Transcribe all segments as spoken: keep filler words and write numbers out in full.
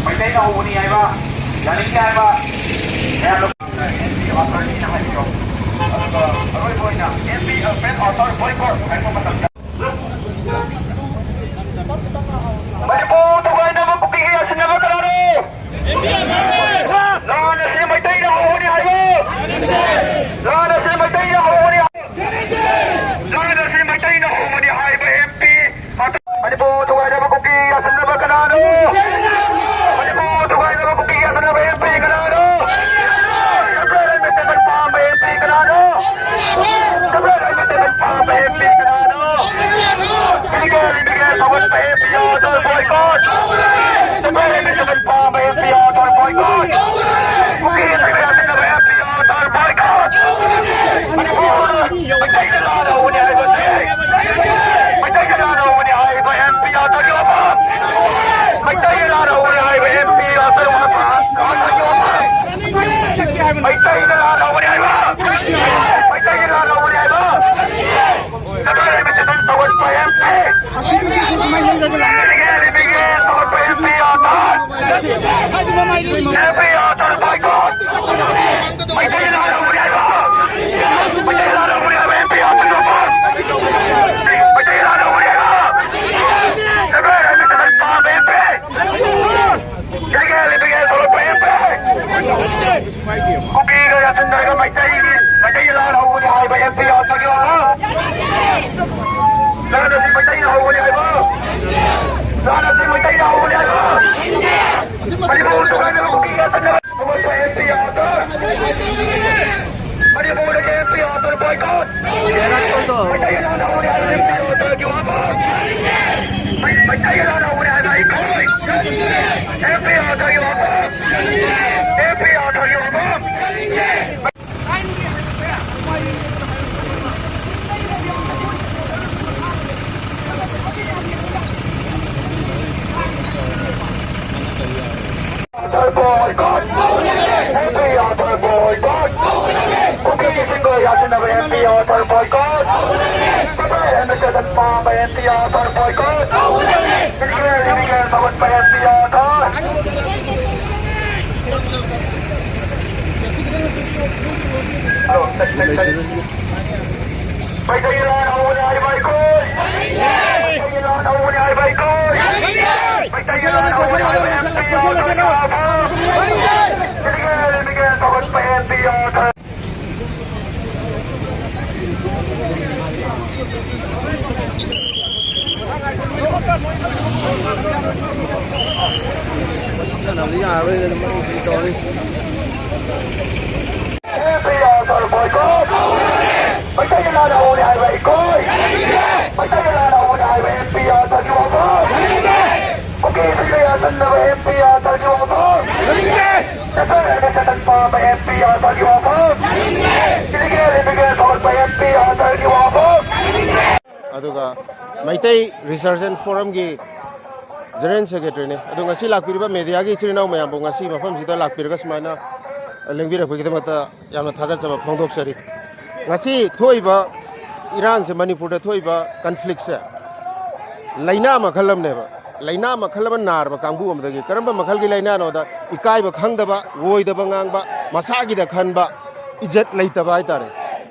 ꯃꯩꯇꯩꯅ ꯍꯧꯕꯅꯤ ꯍꯥꯏꯕ, ꯌꯥꯅꯤꯡꯗꯦ ꯍꯥꯏꯕ ꯃꯌꯥꯝꯅ ꯑꯦꯝ ꯄꯤ ꯑꯣꯊꯣꯔꯤꯇꯤꯅ ꯍꯥꯏꯕꯤꯔꯣ꯫ ꯑꯗꯨꯒ ꯑꯔꯣꯏꯕ ꯑꯣꯏꯅ ꯑꯦꯝ ꯄꯤ ꯑꯣꯊꯣꯔ ꯕꯣꯏꯀꯣꯠ ꯍꯥꯏꯕ ꯃꯇꯝꯗ ꯃꯅꯤꯄꯨꯔ ꯊꯨꯒꯥꯏꯅꯕ ꯀꯨꯀꯤꯒ ꯌꯥꯁꯤꯟꯅꯕ ꯀꯅꯥꯅꯣ? ꯂꯥꯟ ꯑꯁꯤ ꯃꯩꯇꯩꯅ ꯍꯧꯕꯅꯤ ꯍꯥꯏꯕ? ꯂꯥꯟ ꯑꯁꯤ ꯃꯩꯇꯩꯅ ꯍꯧꯕꯅꯤ ꯍꯥꯏꯕ? ꯂꯥꯟ ꯑꯁꯤ ꯃꯩꯇꯩꯅ ꯍꯧꯕꯅꯤ ꯍꯥꯏꯕ ꯑꯦꯝ ꯄꯤ? ꯃꯅꯤꯄꯨꯔ ꯊꯨꯒꯥꯏꯅꯕ ꯀꯨꯀꯤ ꯌꯥꯁꯤꯟꯅꯕ ꯀꯅꯥꯅꯣ? ꯃꯅꯤꯄꯨꯔ ꯊꯨꯒꯥꯏꯅꯕ ꯀꯨꯀꯤ ꯌꯥꯁꯤꯟꯅꯕ ꯑꯦꯝ ꯄꯤ ꯀꯅꯥꯅꯣ? ꯁꯦꯝꯕ꯭ꯔꯦ ꯂꯩꯃ ꯆꯒꯟ ꯄꯥꯝꯕ ꯑꯦꯝ ꯄꯤ ꯀꯅꯥꯅꯣ? ꯁꯦꯝꯕ꯭ꯔꯦ ꯂꯩꯃ ꯆꯒꯟ ꯄꯥꯝꯕ ꯑꯦꯝ ꯄꯤ ꯀꯅꯥꯅꯣ? ꯏꯂꯤꯒꯦꯜ ꯏꯃꯤꯒ꯭ꯔꯦꯟ ꯊꯧꯒꯠꯄ ꯑꯦꯝ ꯄꯤ ꯑꯣꯊꯣꯔ ꯕꯣꯏꯀꯣꯠ! ꯁꯦꯝꯕ꯭ꯔꯦ ꯂꯩꯃ ꯆꯒꯟ ꯄꯥꯝꯕ ꯑꯦꯝ ꯄꯤ ꯑꯣꯊꯣꯔ ꯕꯣꯏꯀꯣꯠ! ꯀꯨꯀꯤ ꯌꯥꯁꯤꯟꯅꯕ M P author boycott! Manipur ꯃꯩꯇꯩꯅ ꯂꯥꯟ ꯍꯧꯕꯅꯤ ꯍꯥꯏꯕꯁꯤ ꯃꯩꯇꯩꯅ ꯂꯥꯟ ꯍꯧꯕꯅꯤ ꯍꯥꯏꯕ ꯑꯦꯝ ꯄꯤ ꯑꯣꯊꯣꯔꯒꯤ ꯋꯥꯐꯝ! ꯃꯩꯇꯩꯅ ꯂꯥꯟ ꯍꯧꯕꯅꯤ ꯍꯥꯏꯕ ꯑꯦꯝ ꯄꯤ ꯑꯣꯊꯣꯔꯒꯤ ꯋꯥꯐꯝ! ꯃꯩꯇꯩꯅ ꯂꯥꯟ ꯍꯧꯕꯅꯤ ꯍꯥꯏꯕ! ꯃꯩꯇꯩꯅ ꯂꯥꯟ ꯍꯧꯕꯅꯤ ꯍꯥꯏꯕ! ꯁꯦꯝꯕ꯭ꯔꯦ ꯂꯩꯃ ꯆꯒꯟ ꯊꯧꯒꯠꯄ ꯑꯦꯝ ꯄꯤ! ꯁꯦꯝꯕ꯭ꯔꯦ ꯂꯩꯃ ꯆꯒꯟ ꯊꯧꯒꯠꯄ M P author! M P author boycott! Meitei ꯂꯥꯟ ꯍꯧꯔꯦ ꯍꯥꯏꯕ! ꯃꯩꯇꯩ ꯂꯥꯟ ꯍꯧꯔꯦ ꯍꯥꯏꯕ! M P author boycott! Meitei ꯂꯥꯟ ꯍꯧꯔꯦ ꯍꯥꯏꯕ! ꯁꯦꯝꯕ꯭ꯔꯦ ꯂꯩꯃ ꯆꯒꯟ ꯄꯥꯝꯕ ꯑꯦꯝ ꯄꯤ! ꯏꯂꯤꯒꯦꯜ ꯏꯃꯤꯒ꯭ꯔꯦꯟ ꯊꯧꯒꯠꯄ ꯑꯦꯝ ꯄꯤ! ꯀꯨꯀꯤꯒ ꯌꯥꯁꯤꯟꯅꯔꯒ ꯃꯩꯇꯩꯒꯤ, ꯃꯩꯇꯩꯒꯤ ꯂꯥꯟ ꯍꯧꯕꯅꯤ ꯍꯥꯏꯕ ꯑꯦꯝ ꯄꯤ ꯑꯣꯊꯣꯔꯒꯤ ꯋꯥꯐꯝ! ꯂꯥꯟ ꯑꯁꯤ ꯃꯩꯇꯩꯅ ꯍꯧꯕꯅꯤ ꯍꯥꯏꯕ! ꯂꯥꯟ ꯑꯁꯤ ꯃꯩꯇꯩꯅ ꯍꯧꯕꯅꯤ ꯍꯥꯏꯕ! ꯃꯅꯤꯄꯨꯔ ꯊꯨꯒꯥꯏꯅꯕ ꯀꯨꯀꯤꯒ ꯌꯥꯁꯤꯟꯅꯕ ꯊꯧꯒꯠꯄ ꯑꯦꯝ ꯄꯤ ꯑꯣꯊꯣꯔ! ꯃꯅꯤꯄꯨꯔꯗꯒꯤ ꯑꯦꯝ ꯄꯤ ꯑꯣꯊꯣꯔ ꯕꯣꯏꯀꯣꯠ! ꯃꯩꯇꯩꯒꯤ ꯂꯥꯟ ꯍꯧꯔꯦ ꯍꯥꯏꯕ ꯑꯦꯝ ꯄꯤ ꯑꯣꯊꯣꯔꯒꯤ ꯋꯥꯐꯝ! ꯃꯩꯇꯩꯒꯤ ꯂꯥꯟ ꯍꯧꯔꯦ ꯍꯥꯏꯕ ꯑꯩꯈꯣꯏ! ꯑꯦꯝ ꯄꯤ ꯑꯣꯊꯣꯔꯒꯤ ꯋꯥꯐꯝ! ꯑꯦꯝ ꯄꯤ ꯑꯣꯊꯣꯔꯒꯤ ꯋꯥꯐꯝ! Author boycott! M P author boycott! ꯀꯨꯀꯤꯁꯤꯡꯒ ꯌꯥꯁꯤꯟꯅꯕ M P author boycott! Illegal illegal ꯊꯧꯒꯠꯄ M P author boycott ꯇꯧꯒꯗꯕꯅꯤ꯫ Illegal illegal ꯊꯧꯒꯠꯄ M P author. Meitei era ꯍꯧꯕꯅꯤ ꯍꯥꯏꯕ ꯑꯩꯈꯣꯏ꯫ ꯃꯩꯇꯩ ꯏꯔꯥ ꯍꯧꯕꯅꯤ ꯍꯥꯏꯕ ꯑꯩꯈꯣꯏ꯫ ꯃꯩꯇꯩ ꯏꯔꯥ ꯍꯧꯕꯅꯤ ꯍꯥꯏꯕ ꯑꯦꯝ ꯄꯤ ꯑꯥꯔ ꯊꯔ꯫ Illegal illegal ꯊꯧꯒꯠꯄ ꯑꯦꯝ ꯄꯤ ꯑꯥꯔ ꯊꯔ꯫ M P author boycott. Meitei era ꯍꯧꯕꯅꯤ ꯍꯥꯏꯕ ꯑꯩꯈꯣꯏ꯫ ꯃꯩꯇꯩ ꯏꯔꯥ ꯍꯧꯕꯅꯤ ꯍꯥꯏꯕ ꯑꯦꯝ ꯄꯤ ꯑꯥꯔ ꯊꯔꯒꯤ ꯋꯥꯐꯝ꯫ ꯀꯨꯀꯤꯁꯤꯡꯅ ꯌꯥꯁꯟꯅꯕ ꯑꯦꯝ ꯄꯤ ꯑꯥꯔ ꯊꯔꯒꯤ ꯋꯥꯐꯝ꯫ ꯆꯠꯊꯔꯒ ꯆꯠꯊꯠꯄ ꯑꯦꯝ ꯄꯤ ꯑꯥꯔ ꯊꯔꯒꯤ ꯋꯥꯐꯝ꯫ ꯏꯂꯤꯒꯦꯜ ꯏꯃꯤꯒ꯭ꯔꯦꯟ ꯊꯧꯒꯠꯄ ꯑꯦꯝ ꯄꯤ ꯑꯥꯔ ꯊꯔꯒꯤ ꯋꯥꯐꯝ꯫ ꯑꯗꯨꯒ ꯃꯩꯇꯩ ꯔꯤꯁꯔꯁ ꯑꯦꯟ ꯐꯣꯔꯝꯒꯤ ꯖꯦꯅꯔꯦꯜ ꯁꯦꯀ꯭ꯔꯦꯇꯔꯤꯅꯤ꯫ ꯑꯗꯣ ꯉꯁꯤ ꯂꯥꯛꯄꯤꯔꯤꯕ ꯃꯦꯗꯤꯌꯥꯒꯤ ꯏꯆꯤꯜ ꯏꯅꯥꯎ ꯃꯌꯥꯝꯕꯨ ꯉꯁꯤ ꯃꯐꯝꯁꯤꯗ ꯂꯥꯛꯄꯤꯔꯒ ꯁꯨꯃꯥꯏꯅ ꯂꯦꯡꯕꯤꯔꯛꯄꯒꯤꯗꯃꯛꯇ ꯌꯥꯝꯅ ꯊꯥꯒꯠꯆꯕ ꯐꯣꯡꯗꯣꯛꯆꯔꯤ꯫ ꯉꯁꯤ ꯊꯣꯛꯏꯕ ꯏꯔꯥꯡꯁꯦ, ꯃꯅꯤꯄꯨꯔꯗ ꯊꯣꯛꯏꯕ ꯀꯟꯐ꯭ꯂꯤꯛꯁꯦ ꯂꯥꯏꯅꯥ ꯃꯈꯜ ꯑꯃꯅꯦꯕ꯫ ꯂꯥꯏꯅꯥ ꯃꯈꯜ ꯑꯃ ꯅꯥꯔꯕ ꯀꯥꯡꯕꯨ ꯑꯃꯗꯒꯤ ꯀꯔꯝꯕ ꯃꯈꯜꯒꯤ ꯂꯥꯏꯅꯥꯅꯣꯗ ꯏꯀꯥꯏꯕ ꯈꯪꯗꯕ, ꯑꯣꯏꯗꯕ ꯉꯥꯡꯕ, ꯃꯁꯥꯒꯤꯗ ꯈꯟꯕ, ꯏꯖꯠ ꯂꯩꯇꯕ ꯍꯥꯏꯇꯥꯔꯦ꯫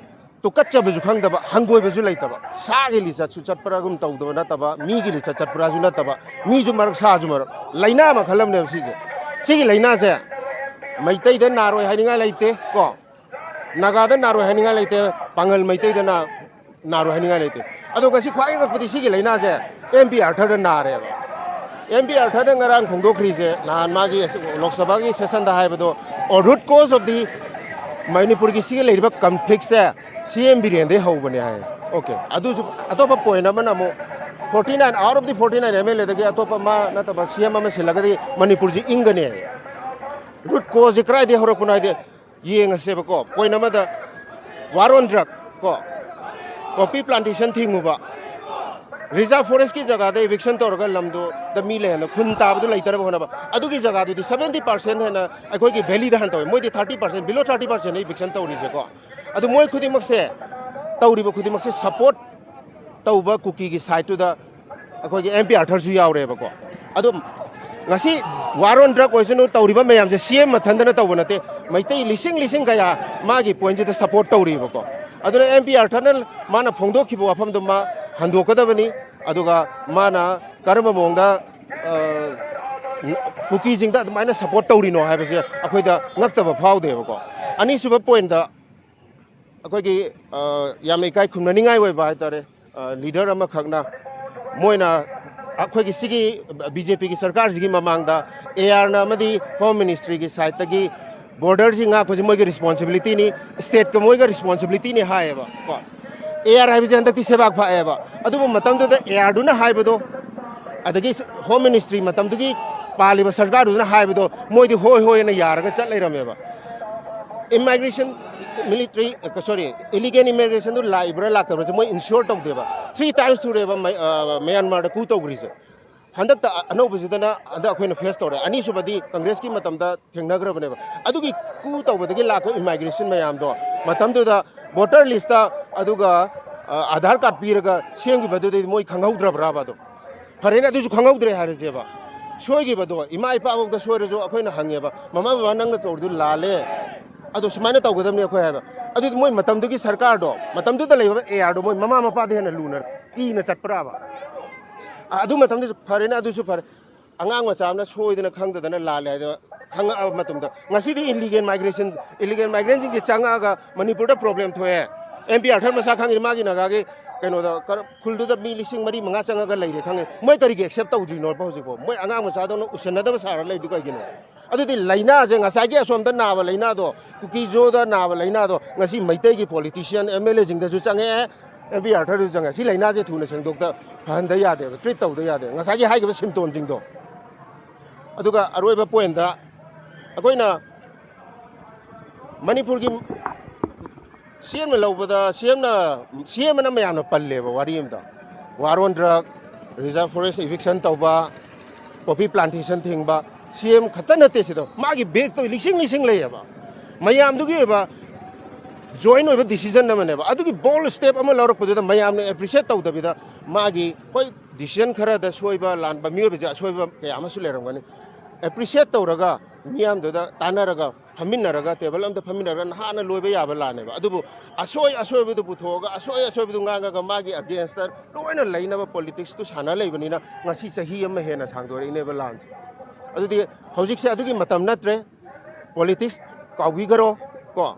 ꯇꯨꯀꯠꯆꯕꯁꯨ ꯈꯪꯗꯕ, ꯍꯪꯒꯣꯏꯕꯁꯨ ꯂꯩꯇꯕ, ꯁꯥꯒꯤ ꯂꯤꯆꯠꯁꯨ ꯆꯠꯄ꯭ꯔꯥꯒꯨꯝ ꯇꯧꯗꯕ ꯅꯠꯇꯕ, ꯃꯤꯒꯤ ꯂꯤꯆꯠ ꯆꯠꯄ꯭ꯔꯥꯁꯨ ꯅꯠꯇꯕ, ꯃꯤꯁꯨ ꯃꯔꯛ, ꯁꯥꯁꯨ ꯃꯔꯛ, ꯂꯥꯏꯅꯥ ꯃꯈꯜ ꯑꯃꯅꯦꯕ ꯁꯤꯁꯦ꯫ ꯁꯤꯒꯤ ꯂꯥꯏꯅꯥꯁꯦ ꯃꯩꯇꯩꯗ ꯅꯥꯔꯣꯏ ꯍꯥꯏꯅꯤꯡꯉꯥꯏ ꯂꯩꯇꯦ ꯀꯣ, ꯅꯥꯒꯥꯗ ꯅꯥꯔꯣꯏ ꯍꯥꯏꯅꯤꯡꯉꯥꯏ ꯂꯩꯇꯦ, ꯄꯥꯡꯒꯜ ꯃꯩꯇꯩꯗ ꯅꯥ-, ꯅꯥꯔꯣꯏ ꯍꯥꯏꯅꯤꯡꯉꯥꯏ ꯂꯩꯇꯦ꯫ ꯑꯗꯣ ꯉꯁꯤ ꯈ꯭ꯋꯥꯏ ꯉꯛꯄꯗꯤ ꯁꯤꯒꯤ ꯂꯥꯏꯅꯥꯁꯦ ꯑꯦꯝ ꯕꯤ ꯑꯥꯔ ꯊꯔꯗ ꯅꯥꯔꯦꯕ꯫ ꯑꯦꯝ ꯕꯤ ꯑꯥꯔ ꯊꯔꯗ ꯉꯔꯥꯡ ꯐꯣꯡꯗꯣꯛꯈ꯭ꯔꯤꯁꯦ, ꯅꯍꯥꯟ ꯃꯥꯒꯤ ꯂꯣꯛ ꯁꯚꯥꯒꯤ ꯁꯦꯁꯟꯗ ꯍꯥꯏꯕꯗꯣ, ꯑꯣ, ꯔꯨꯠ ꯀꯣꯁ ꯑꯣꯐ ꯗꯤ ꯃꯅꯤꯄꯨꯔꯒꯤ ꯁꯤꯒꯤ ꯂꯩꯔꯤꯕ ꯀꯟꯐ꯭ꯂꯤꯛꯁꯦ ꯁꯤ ꯑꯦꯝ ꯕꯤꯔꯦꯟꯗꯩ ꯍꯧꯕꯅꯦ ꯍꯥꯏ꯫ ꯑꯣꯀꯦ, ꯑꯗꯨꯁꯨ ꯑꯇꯣꯞꯄ ꯄꯣꯏꯟ ꯑꯃꯅ ꯑꯃꯨꯛ forty nine, out of the forty nine M L A ꯗꯒꯤ ꯑꯇꯣꯞꯄ ꯃꯥ ꯅꯠꯇꯕ ꯁꯤ ꯑꯦꯝ ꯑꯃ ꯁꯤꯜꯂꯒꯗꯤ ꯃꯅꯤꯄꯨꯔꯁꯤ ꯏꯪꯒꯅꯤ ꯍꯥꯏ꯫ ꯔꯨꯠ ꯀꯣꯁꯁꯦ ꯀꯗꯥꯏꯗꯒꯤ ꯍꯧꯔꯛꯄꯅꯣ ꯍꯥꯏꯗꯤ, ꯌꯦꯡꯉꯁꯦꯕꯀꯣ, ꯄꯣꯏꯟ ꯑꯃꯗ war on drug ꯀꯣ, ꯄꯣꯄꯤ ꯄ꯭ꯂꯥꯟꯇꯦꯁꯟ ꯊꯤꯡꯉꯨꯕ, ꯔꯤꯖꯥꯔꯚ ꯐꯣꯔꯦꯁꯀꯤ ꯖꯒꯥꯗ ꯏꯚꯤꯛꯁꯟ ꯇꯧꯔꯒ ꯂꯝꯗꯨꯗ ꯃꯤ ꯂꯩꯍꯟꯕ, ꯈꯨꯟ ꯇꯥꯕꯗꯨ ꯂꯩꯇꯅꯕ ꯍꯣꯠꯅꯕ, ꯑꯗꯨꯒꯤ ꯖꯒꯥꯗꯨꯗꯤ seventy percent ꯍꯦꯟꯅ ꯑꯩꯈꯣꯏꯒꯤ ꯚꯦꯂꯤꯗ ꯍꯥꯟꯅ ꯇꯧꯋꯦ, ꯃꯣꯏꯗꯤ thirty percent, below thirty percent eviction ꯇꯧꯔꯤꯁꯦꯀꯣ꯫ ꯑꯗꯨ ꯃꯣꯏ ꯈꯨꯗꯤꯡꯃꯛꯁꯦ, ꯇꯧꯔꯤꯕ ꯈꯨꯗꯤꯡꯃꯛꯁꯦ ꯁꯄꯣꯔꯠ ꯇꯧꯕ ꯀꯨꯀꯤꯒꯤ ꯁꯥꯏꯠꯇꯨꯗ ꯑꯩꯈꯣꯏꯒꯤ ꯑꯦꯝ ꯄꯤ ꯑꯥꯔꯊꯔꯁꯨ ꯌꯥꯎꯔꯦꯕꯀꯣ꯫ ꯑꯗꯨꯝ ꯉꯁꯤ ꯋꯥꯔ ꯑꯣꯟ ꯗ꯭ꯔꯒ ꯑꯣꯏꯁꯅꯨ, ꯇꯧꯔꯤꯕ ꯃꯌꯥꯝꯁꯦ ꯁꯤ ꯑꯦꯝ ꯃꯊꯟꯗꯅ ꯇꯧꯕ ꯅꯠꯇꯦ, ꯃꯩꯇꯩ ꯂꯤꯁꯤꯡ ꯂꯤꯁꯤꯡ ꯀꯌꯥ ꯃꯥꯒꯤ ꯄꯣꯏꯟꯁꯤꯗ ꯁꯞꯄꯣꯔꯠ ꯇꯧꯔꯤꯕꯀꯣ꯫ ꯑꯗꯨꯅ ꯑꯦꯝ ꯄꯤ ꯑꯥꯔꯊꯔꯅ ꯃꯥꯅ ꯐꯣꯡꯗꯣꯛꯈꯤꯕ ꯋꯥꯐꯝꯗꯨ ꯃꯥ ꯍꯟꯗꯣꯛꯀꯗꯕꯅꯤ꯫ ꯑꯗꯨꯒ ꯃꯥꯅ ꯀꯔꯝꯕ ꯃꯑꯣꯡꯗ, ꯑ, ꯀꯨꯀꯤꯁꯤꯡꯗ ꯑꯗꯨꯃꯥꯏꯅ ꯁꯞꯄꯣꯔꯠ ꯇꯧꯔꯤꯅꯣ ꯍꯥꯏꯕꯁꯦ ꯑꯩꯈꯣꯏꯗ ꯉꯛꯇꯕ ꯐꯥꯎꯗꯦꯕꯀꯣ꯫ ꯑꯅꯤꯁꯨꯕ ꯄꯣꯏꯟꯗ ꯑꯩꯈꯣꯏꯒꯤ, ꯑ, ꯌꯥꯝꯅ ꯏꯀꯥꯏ ꯈꯨꯝꯅꯅꯤꯡꯉꯥꯏ ꯑꯣꯏꯕ ꯍꯥꯏꯇꯥꯔꯦ, ꯑ, ꯂꯤꯗꯔ ꯑꯃꯈꯛꯅ ꯃꯣꯏꯅ ꯑꯩꯈꯣꯏꯒꯤ ꯁꯤꯒꯤ ꯕꯤ ꯖꯦ ꯄꯤꯒꯤ ꯁꯔꯀꯥꯔꯁꯤꯒꯤ ꯃꯃꯥꯡꯗ ꯑꯦ ꯑꯥꯔꯅ ꯑꯃꯗꯤ ꯍꯣꯝ ꯃꯤꯅꯤꯁꯇ꯭ꯔꯤꯒꯤ ꯁꯥꯏꯠꯇꯒꯤ ꯕꯣꯔꯗꯔꯁꯤ ꯉꯥꯛꯄꯁꯤ ꯃꯣꯏꯒꯤ ꯔꯦꯁꯄꯣꯟꯁꯤꯕꯤꯂꯤꯇꯤꯅꯤ, ꯁ꯭ꯇꯦꯠꯀ ꯃꯣꯏꯒ ꯔꯦꯁꯄꯣꯟꯁꯤꯕꯤꯂꯤꯇꯤꯅꯤ ꯍꯥꯏꯌꯦꯕ ꯀꯣ꯫ ꯑꯦ ꯑꯥꯔ ꯍꯥꯏꯕꯁꯦ ꯍꯟꯗꯛꯇꯤ ꯁꯦꯕꯥꯛ ꯐꯥꯛꯑꯦꯕ꯫ ꯑꯗꯨꯕꯨ ꯃꯇꯝꯗꯨꯗ ꯑꯦ ꯑꯥꯔꯗꯨꯅ ꯍꯥꯏꯕꯗꯣ, ꯑꯗꯒꯤ ꯍꯣꯝ ꯃꯤꯅꯤꯁꯇ꯭ꯔꯤ ꯃꯇꯝꯗꯨꯒꯤ ꯄꯥꯜꯂꯤꯕ ꯁꯔꯀꯥꯔꯗꯨꯅ ꯍꯥꯏꯕꯗꯣ ꯃꯣꯏꯗꯤ ꯍꯣꯏ ꯍꯣꯏ ꯍꯥꯏꯅ ꯌꯥꯔꯒ ꯆꯠ ꯂꯩꯔꯝꯃꯦꯕ꯫ ꯏꯃꯥꯏꯒ꯭ꯔꯦꯁꯟ, ꯃꯤꯂꯤꯇꯔꯤ, ꯁꯣꯔꯤ, ꯏꯂꯤꯒꯦꯜ ꯏꯃꯥꯏꯒ꯭ꯔꯦꯁꯟꯗꯨ ꯂꯥꯛꯏꯕ꯭ꯔꯥ ꯂꯥꯛꯇꯕ꯭ꯔꯥꯁꯦ ꯃꯣꯏ ꯏꯟꯁꯤꯌꯣꯔ ꯇꯧꯗꯦꯕ꯫ ꯊ꯭ꯔꯤ ꯇꯥꯏꯝꯁ ꯊꯨꯔꯦꯕ ꯃꯩ-, ꯑ, ꯃꯌꯥꯟꯃꯥꯔꯗ ꯀꯨ ꯇꯧꯈ꯭ꯔꯤꯁꯦ꯫ ꯍꯟꯗꯛꯇ ꯑ-, ꯑꯅꯧꯕꯁꯤꯗꯅ ꯍꯟꯗꯛ ꯑꯩꯈꯣꯏꯅ ꯐꯦꯁ ꯇꯧꯔꯦ꯫ ꯑꯅꯤꯁꯨꯕꯗꯤ ꯀꯪꯒ꯭ꯔꯦꯁꯀꯤ ꯃꯇꯝꯗ ꯊꯦꯡꯅꯈ꯭ꯔꯕꯅꯦꯕ꯫ ꯑꯗꯨꯒꯤ ꯀꯨ ꯇꯧꯕꯗꯒꯤ ꯂꯥꯛꯄ ꯏꯃꯥꯏꯒ꯭ꯔꯦꯁꯟ ꯃꯌꯥꯝꯗꯣ ꯃꯇꯝꯗꯨꯗ ꯚꯣꯇꯔ ꯂꯤꯁꯇ ꯑꯗꯨꯒ, ꯑ, ꯑꯥꯙꯥꯔ ꯀꯥꯔꯗ ꯄꯤꯔꯒ ꯁꯦꯝꯈꯤꯕꯗꯨꯗꯩ ꯃꯣꯏ ꯈꯪꯍꯧꯗ꯭ꯔꯕ꯭ꯔꯥꯕ ꯑꯗꯣ? ꯐꯔꯦꯅꯦ, ꯑꯗꯨꯁꯨ ꯈꯪꯍꯧꯗ꯭ꯔꯦ ꯍꯥꯏꯔꯁꯦꯕ꯫ ꯁꯣꯏꯈꯤꯕꯗꯣ ꯏꯃꯥ ꯏꯄꯥꯐꯧꯗ ꯁꯣꯏꯔꯁꯨ ꯑꯩꯈꯣꯏꯅ ꯍꯪꯉꯦꯕ, "ꯃꯃꯥ ꯕꯕꯥ, ꯅꯪꯅ ꯇꯧꯔꯤꯗꯨ ꯂꯥꯜꯂꯦ, ꯑꯗꯣ ꯁꯨꯃꯥꯏꯅ ꯇꯧꯒꯗꯕꯅꯤ ꯑꯩꯈꯣꯏ" ꯍꯥꯏꯕ꯫ ꯑꯗꯨꯗꯤ ꯃꯣꯏ ꯃꯇꯝꯗꯨꯒꯤ ꯁꯔꯀꯥꯔꯗꯣ, ꯃꯇꯝꯗꯨꯗ ꯂꯩꯕ ꯑꯦ ꯑꯥꯔꯗꯣ ꯃꯣꯏ ꯃꯃꯥ ꯃꯄꯥꯗ ꯍꯦꯟꯅ ꯂꯨꯅ ꯀꯤꯅ ꯆꯠꯄ꯭ꯔꯥꯕ? ꯑ-, ꯑꯗꯨ ꯃꯇꯝꯗꯨꯁꯨ ꯐꯔꯦꯅꯦ, ꯑꯗꯨꯁꯨ ꯐꯔꯦ꯫ ꯑꯉꯥꯡ ꯃꯆꯥ ꯑꯃꯅ ꯁꯣꯏꯗꯅ ꯈꯪꯗꯗꯅ ꯂꯥꯜꯂꯦ ꯍꯥꯏꯗꯣ ꯈꯪꯉꯛꯑꯕ ꯃꯇꯝꯗ, ꯉꯁꯤꯗꯤ ꯏꯂꯤꯒꯦꯜ ꯃꯥꯏꯒ꯭ꯔꯦꯁꯟ, ꯏꯂꯤꯒꯦꯜ ꯃꯥꯏꯒ꯭ꯔꯦꯟꯁꯤꯡꯁꯦ ꯆꯪꯉꯛꯑꯒ ꯃꯅꯤꯄꯨꯔꯗ ꯄ꯭ꯔꯣꯕ꯭ꯂꯦꯝ ꯊꯣꯛꯑꯦ꯫ ꯑꯦꯝ ꯄꯤ ꯑꯥꯔꯊꯔ ꯃꯁꯥ ꯈꯪꯉꯤ, ꯃꯥꯒꯤ ꯅꯥꯒꯥꯒꯤ ꯀꯩꯅꯣꯗ ꯀꯔ-, ꯈꯨꯜꯗꯨꯗ ꯃꯤ ꯂꯤꯁꯤꯡ ꯃꯔꯤ ꯃꯉꯥ ꯆꯪꯉꯒ ꯂꯩꯔꯦ ꯈꯪꯉꯤ꯫ ꯃꯣꯏ ꯀꯔꯤꯒꯤ ꯑꯦꯛꯁꯦꯞ ꯇꯧꯗ꯭ꯔꯤꯅꯣꯕ ꯍꯧꯖꯤꯛꯐꯥꯎ? ꯃꯣꯏ ꯑꯉꯥꯡ ꯃꯆꯥꯗꯧꯅ ꯎꯁꯟꯅꯗꯕ ꯁꯥꯔ ꯂꯩꯗꯨ ꯀꯩꯒꯤꯅꯣ? ꯑꯗꯨꯗꯤ ꯂꯥꯏꯅꯥꯁꯦ, ꯉꯁꯥꯏꯒꯤ ꯑꯁꯣꯝꯗ ꯅꯥꯕ ꯂꯥꯏꯅꯥꯗꯣ, ꯀꯨꯀꯤꯖꯣꯗ ꯅꯥꯕ ꯂꯥꯏꯅꯥꯗꯣ, ꯉꯁꯤ ꯃꯩꯇꯩꯒꯤ ꯄꯣꯂꯤꯇꯤꯁꯤꯌꯥꯟ, ꯑꯦꯝ ꯑꯦꯜ ꯑꯦꯁꯤꯡꯗꯁꯨ ꯆꯪꯉꯛꯑꯦ, ꯑꯦꯝ ꯄꯤ ꯑꯥꯔꯊꯔꯗꯁꯨ ꯆꯪꯉꯛꯑꯦ꯫ ꯁꯤ ꯂꯥꯏꯅꯥꯁꯦ ꯊꯨꯅ ꯁꯦꯡꯗꯣꯛꯇ ꯐꯍꯟꯗ ꯌꯥꯗꯦꯕ, ꯇ꯭ꯔꯤꯠ ꯇꯧꯗ ꯌꯥꯗꯦꯕ꯫ ꯉꯁꯥꯏꯒꯤ ꯍꯥꯏꯈꯤꯕ ꯁꯤꯝꯇꯣꯝꯁꯤꯡꯗꯣ꯫ ꯑꯗꯨꯒ ꯑꯔꯣꯏꯕ ꯄꯣꯏꯟꯗ, ꯑꯩꯈꯣꯏꯅ ꯃꯅꯤꯄꯨꯔꯒꯤ ꯁꯤ ꯑꯦꯝꯅ ꯂꯧꯕꯗ, ꯁꯤ ꯑꯦꯝꯅ, ꯁꯤ ꯑꯦꯝ ꯑꯅ ꯃꯌꯥꯝꯅ ꯄꯜꯂꯦꯕ ꯋꯥꯔꯤ ꯑꯃꯗ, ꯋꯥꯔ ꯑꯣꯟ ꯗ꯭ꯔꯒ, ꯔꯤꯖꯥꯔꯚ ꯐꯣꯔꯦꯁ ꯏꯚꯤꯛꯁꯟ ꯇꯧꯕ, ꯄꯣꯄꯤ ꯄ꯭ꯂꯥꯟꯇꯦꯁꯟ ꯊꯤꯡꯕ, ꯁꯤ ꯑꯦꯝ ꯈꯛꯇ ꯅꯠꯇꯦ ꯁꯤꯗ, ꯃꯥꯒꯤ ꯕꯦꯛꯇꯣ ꯂꯤꯁꯤꯡ ꯂꯤꯁꯤꯡ ꯂꯩꯌꯦꯕ꯫ ꯃꯌꯥꯝꯗꯨꯒꯤ ꯑꯣꯏꯕ ꯖꯣꯏꯟ ꯑꯣꯏꯕ ꯗꯤꯁꯤꯖꯟ ꯑꯃꯅꯦꯕ꯫ ꯑꯗꯨꯒꯤ ꯕꯣꯜ ꯁ꯭ꯇꯦꯞ ꯑꯃ ꯂꯧꯔꯛꯄꯗꯨꯗ ꯃꯌꯥꯝꯅ ꯑꯦꯄ꯭ꯔꯤꯁꯤꯌꯦꯠ ꯇꯧꯗꯕꯤꯗ, ꯃꯥꯒꯤ, ꯍꯣꯏ, ꯗꯤꯁꯤꯖꯟ ꯈꯔꯗ ꯁꯣꯏꯕ ꯂꯥꯟꯕ, ꯃꯤꯑꯣꯏꯕꯁꯦ ꯑꯁꯣꯏꯕ ꯀꯌꯥ ꯑꯃꯁꯨ ꯂꯩꯔꯝꯒꯅꯤ, ꯑꯦꯄ꯭ꯔꯤꯁꯤꯌꯦꯠ ꯇꯧꯔꯒ, ꯃꯤꯌꯥꯝꯗꯨꯗ ꯇꯥꯟꯅꯔꯒ, ꯐꯝꯃꯤꯟꯅꯔꯒ, ꯇꯦꯕꯜ ꯑꯝꯗ ꯐꯝꯃꯤꯟꯅꯔꯒ ꯅꯍꯥꯟꯅ ꯂꯣꯏꯕ ꯌꯥꯕ ꯂꯥꯟꯅꯦꯕ꯫ ꯑꯗꯨꯕꯨ ꯑꯁꯣꯏ ꯑꯁꯣꯏꯕꯗꯨ ꯄꯨꯊꯣꯛꯑꯒ, ꯑꯁꯣꯏ ꯑꯁꯣꯏꯕꯗꯨ ꯉꯥꯡꯉꯒ, ꯃꯥꯒꯤ ꯑꯒꯦꯟꯁꯇ ꯂꯣꯏꯅ ꯂꯩꯅꯕ ꯄꯣꯂꯤꯇꯤꯛꯁꯇꯨ ꯁꯥꯟꯅ ꯂꯩꯕꯅꯤꯅ ꯉꯁꯤ ꯆꯍꯤ ꯑꯃ ꯍꯦꯟꯅ ꯁꯥꯡꯗꯣꯔꯛꯏꯅꯦꯕ ꯂꯥꯟꯁꯦ꯫ ꯑꯗꯨꯗꯤ ꯍꯧꯖꯤꯛꯁꯦ ꯑꯗꯨꯒꯤ ꯃꯇꯝ ꯅꯠꯇ꯭ꯔꯦ꯫ ꯄꯣꯂꯤꯇꯤꯛꯁ ꯀꯥꯎꯕꯤꯈ꯭ꯔꯣ, ꯀꯣ,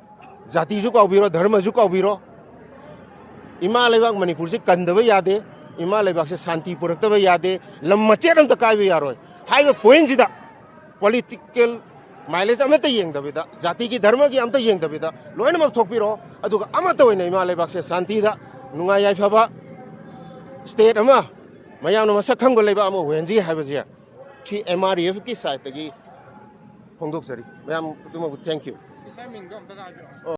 ꯖꯥꯇꯤꯁꯨ ꯀꯥꯎꯕꯤꯔꯣ, ꯙꯔꯃꯁꯨ ꯀꯥꯎꯕꯤꯔꯣ꯫ ꯏꯃꯥ ꯂꯩꯕꯥꯛ ꯃꯅꯤꯄꯨꯔꯁꯦ ꯀꯟꯗꯕ ꯌꯥꯗꯦ, ꯏꯃꯥ ꯂꯩꯕꯥꯛꯁꯦ ꯁꯥꯟꯇꯤ ꯄꯨꯔꯛꯇꯕ ꯌꯥꯗꯦ, ꯂꯝ ꯃꯆꯦꯠ ꯑꯝꯇ ꯀꯥꯏꯕ ꯌꯥꯔꯣꯏ꯫ ꯍꯥꯏꯕ ꯄꯣꯏꯟꯁꯤꯗ ꯄꯣꯂꯤꯇꯤꯀꯦꯜ ꯃꯥꯏꯂꯦꯖ ꯑꯃꯠꯇ ꯌꯦꯡꯗꯕꯤꯗ, ꯖꯥꯇꯤꯒꯤ ꯙꯔꯃꯒꯤ ꯑꯝꯇ ꯌꯦꯡꯗꯕꯤꯗ ꯂꯣꯏꯅꯃꯛ ꯊꯣꯛꯄꯤꯔꯣ, ꯑꯗꯨꯒ ꯑꯃꯠꯇ ꯑꯣꯏꯅ ꯏꯃꯥ ꯂꯩꯕꯥꯛꯁꯦ ꯁꯥꯟꯇꯤꯗ, ꯅꯨꯡꯉꯥꯏ ꯌꯥꯏꯐꯕ ꯁ꯭ꯇꯦꯠ ꯑꯃ, ꯃꯌꯥꯝꯅ ꯃꯁꯛ ꯈꯪꯕ ꯂꯩꯕꯥꯛ ꯑꯃ ꯑꯣꯏꯍꯟꯁꯤ ꯍꯥꯏꯕꯁꯦ ꯁꯤ ꯑꯦꯝ ꯑꯥꯔ ꯏ ꯑꯦꯐꯀꯤ ꯁꯥꯏꯠꯇꯒꯤ ꯐꯣꯡꯗꯣꯛꯆꯔꯤ꯫ ꯃꯌꯥꯝ ꯈꯨꯗꯤꯡꯃꯛꯄꯨ thank you꯫